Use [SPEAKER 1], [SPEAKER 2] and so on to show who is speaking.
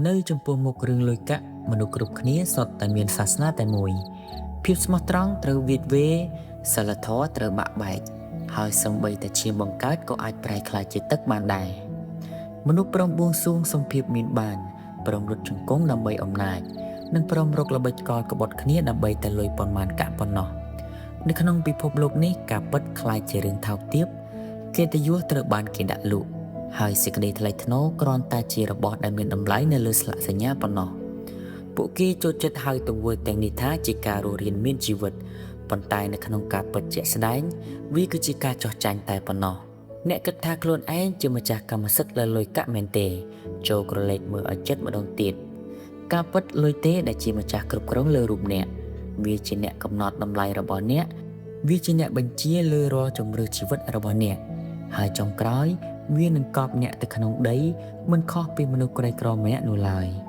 [SPEAKER 1] នៅចំពោះមុខរឿងលុយកាក់មនុស្សគ្រប់គ្នាសុទ្ធតែមានសាសនាតែមួយភាពស្មោះត្រង់ត្រូវវៀតវេសិលធម៌ត្រូវបាក់បែកហើយសូម្បីតែឈាមបង្កើតក៏អាចប្រែក្លាយជាទឹកបានដែរមនុស្សព្រមបួងសួងសុំភាពមានបានព្រមរត់ជង្គង់ដើម្បីអំណាចនិងព្រមរកល្បិចកលក្បត់គ្នាដើម្បីតែលុយប៉ុន្មានកាក់ប៉ុណ្ណោះនៅក្នុងពិភពលោកនេះការពិតក្លាយជារឿងថោកទាបកិត្តិយសត្រូវបានគេដាក់លក់ហើយសេចក្តីថ្លៃថ្នូរគ្រាន់តែជារបស់ដែលមានតម្លៃនៅលើស្លាកសញ្ញាប៉ុណ្ណោះពួកគេចូលចិត្តហៅទង្វើទាំងនេះថាជាការរស់រានមានជីវិតប៉ុន្តែនៅក្នុងការពិតជាក់ស្ដែងវាគឺជាការចោះចាញ់តែប៉ុណ្ណោះអ្នកគិតថាខ្លួនឯងជាម្ចាស់កម្មសិទ្ធិលើលុយកាក់មែនទេចូលក្រឡេកមើលឲ្យចិត្តម្ដងទៀតការពិតលុយទេដែលជាម្ចាស់គ្រប់គ្រងលើរូបអ្នកវាជាអ្នកកំណត់តម្លៃរបស់អ្នកវាជាអ្នកបញ្ជាលើរាល់ជម្រើសជីវិតរបស់អ្នកហើយចុងក្រោយវានឹងកប់អ្នកទៅក្នុងដីមិនខុសពីមនុស្សក្រីក្រម្នាក់នោះឡើយ។